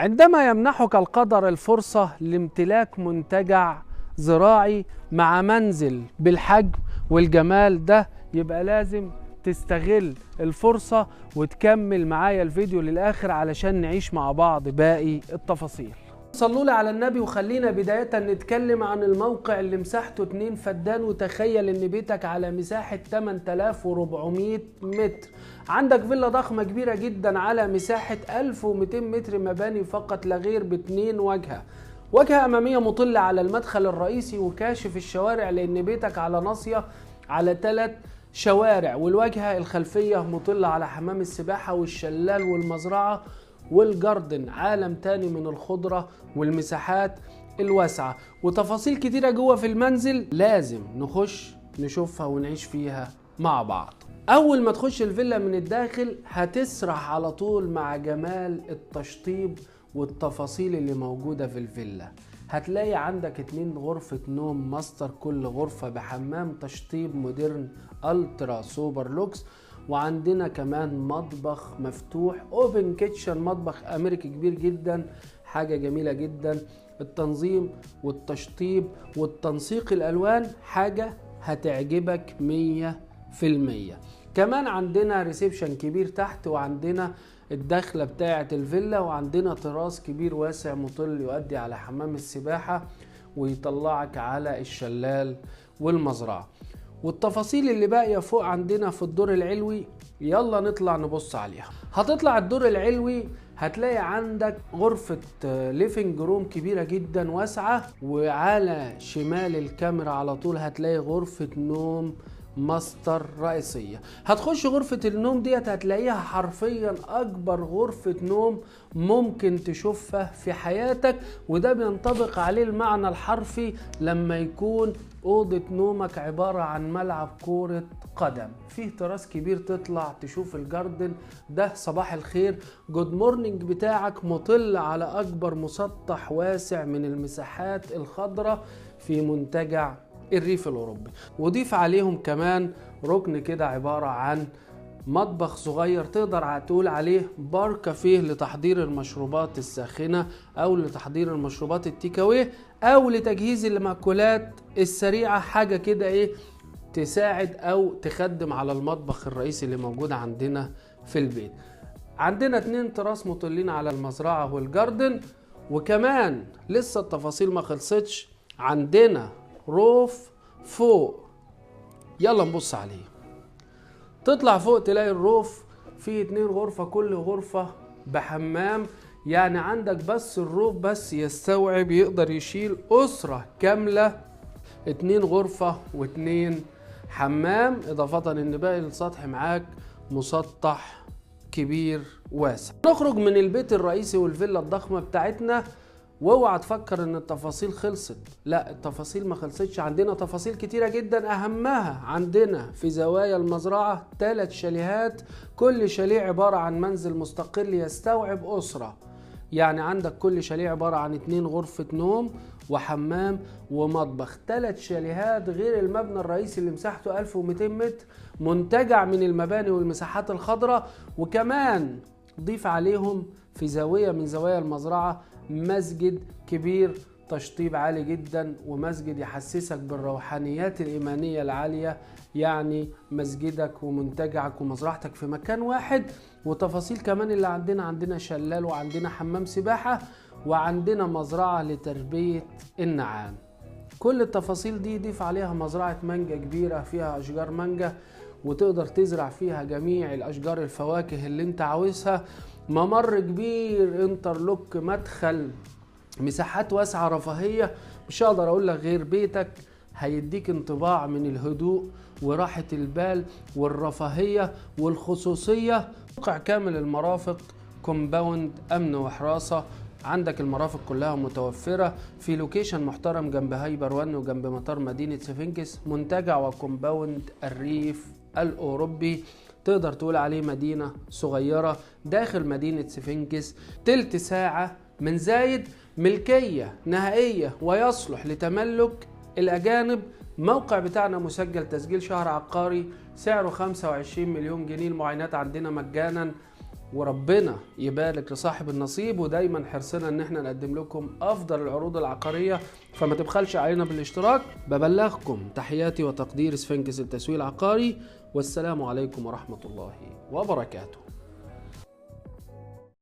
عندما يمنحك القدر الفرصة لامتلاك منتجع زراعي مع منزل بالحجم والجمال ده، يبقى لازم تستغل الفرصة وتكمل معايا الفيديو للآخر علشان نعيش مع بعض باقي التفاصيل. صلوا لي على النبي، وخلينا بداية نتكلم عن الموقع اللي مساحته 2 فدان، وتخيل ان بيتك على مساحة 8400 متر. عندك فيلا ضخمة كبيرة جدا على مساحة 1200 متر مباني فقط لا غير، باتنين واجهة، واجهة أمامية مطلة على المدخل الرئيسي وكاشف الشوارع لأن بيتك على ناصية على 3 شوارع، والواجهة الخلفية مطلة على حمام السباحة والشلال والمزرعة والجاردن، عالم تاني من الخضرة والمساحات الواسعة وتفاصيل كتيرة جوه في المنزل لازم نخش نشوفها ونعيش فيها مع بعض. أول ما تخش الفيلا من الداخل هتسرح على طول مع جمال التشطيب والتفاصيل اللي موجودة في الفيلا. هتلاقي عندك 2 غرفة نوم ماستر، كل غرفة بحمام تشطيب modern ultra super lux، وعندنا كمان مطبخ مفتوح open kitchen، مطبخ امريكي كبير جدا، حاجة جميلة جدا. التنظيم والتشطيب والتنسيق الالوان حاجة هتعجبك 100%. كمان عندنا reception كبير تحت، وعندنا الدخلة بتاعة الفيلا، وعندنا تراس كبير واسع مطل يؤدي على حمام السباحة ويطلعك على الشلال والمزرعة. والتفاصيل اللي باقية فوق عندنا في الدور العلوي يلا نطلع نبص عليها. هتطلع الدور العلوي هتلاقي عندك غرفة living room كبيرة جدا واسعة، وعلى شمال الكاميرا على طول هتلاقي غرفة نوم ماستر رئيسية. هتخش غرفة النوم ديت هتلاقيها حرفيا أكبر غرفة نوم ممكن تشوفها في حياتك، وده بينطبق عليه المعنى الحرفي لما يكون أوضة نومك عبارة عن ملعب كرة قدم، فيه تراس كبير تطلع تشوف ال garden. ده صباح الخير good morning بتاعك مطل على أكبر مسطح واسع من المساحات الخضراء في منتجع الريف الأوروبي. وضيف عليهم كمان ركن كده عبارة عن مطبخ صغير تقدر تقول عليه bar café لتحضير المشروبات الساخنة أو لتحضير المشروبات ال take away أو لتجهيز المأكولات السريعة، حاجة كده إيه تساعد أو تخدم على المطبخ الرئيسي اللي موجود عندنا في البيت. عندنا 2 تراس مطلين على المزرعة وال garden، وكمان لسه التفاصيل ما خلصتش، عندنا roof فوق يلا نبص عليه. تطلع فوق تلاقي ال roof فيه 2 غرفة، كل غرفة بحمام، يعني عندك بس ال roof بس يستوعب يقدر يشيل أسرة كاملة، 2 غرفة و2 حمام، إضافة إن باقي السطح معاك مسطح كبير واسع. نخرج من البيت الرئيسي والفيلا الضخمة بتاعتنا، واوعى تفكر ان التفاصيل خلصت، لا التفاصيل ما خلصتش، عندنا تفاصيل كتيرة جدا. اهمها عندنا في زوايا المزرعة 3 شاليهات، كل شاليه عبارة عن منزل مستقل يستوعب أسرة، يعني عندك كل شاليه عبارة عن 2 غرفة نوم وحمام ومطبخ، 3 شاليهات غير المبنى الرئيسي اللي مساحته 1200 متر، منتجع من المباني والمساحات الخضراء. وكمان ضيف عليهم في زاوية من زوايا المزرعة مسجد كبير تشطيب عالي جدا، ومسجد يحسسك بالروحانيات الإيمانية العالية، يعني مسجدك ومنتجعك ومزرعتك في مكان واحد. وتفاصيل كمان اللي عندنا، عندنا شلال وعندنا حمام سباحة وعندنا مزرعة لتربية النعام. كل التفاصيل دي ضيف عليها مزرعة مانجا كبيرة فيها أشجار مانجا، وتقدر تزرع فيها جميع الأشجار الفواكه اللي انت عاوزها. ممر كبير انترلوك، مدخل، مساحات واسعة رفاهية. مش هقدر اقول لك غير بيتك هيديك انطباع من الهدوء وراحة البال والرفاهية والخصوصية. موقع كامل المرافق، compound، امن وحراسة، عندك المرافق كلها متوفرة في location محترم جنب هايبر وان وجنب مطار مدينة سفنكس. منتجع و compound الريف الأوروبي، تقدر تقول عليه مدينة صغيرة داخل مدينة سفنكس، تلت ساعة من زايد، ملكية نهائية ويصلح لتملك الأجانب. موقع بتاعنا مسجل تسجيل شهر عقاري، سعره 25 مليون جنيه، المعاينات عندنا مجانا. وربنا يبارك لصاحب النصيب. ودايما حرصنا ان احنا نقدم لكم افضل العروض العقارية، فما تبخلش علينا بالاشتراك. ببلغكم تحياتي وتقدير سفنكس التسويق العقاري، والسلام عليكم ورحمة الله وبركاته.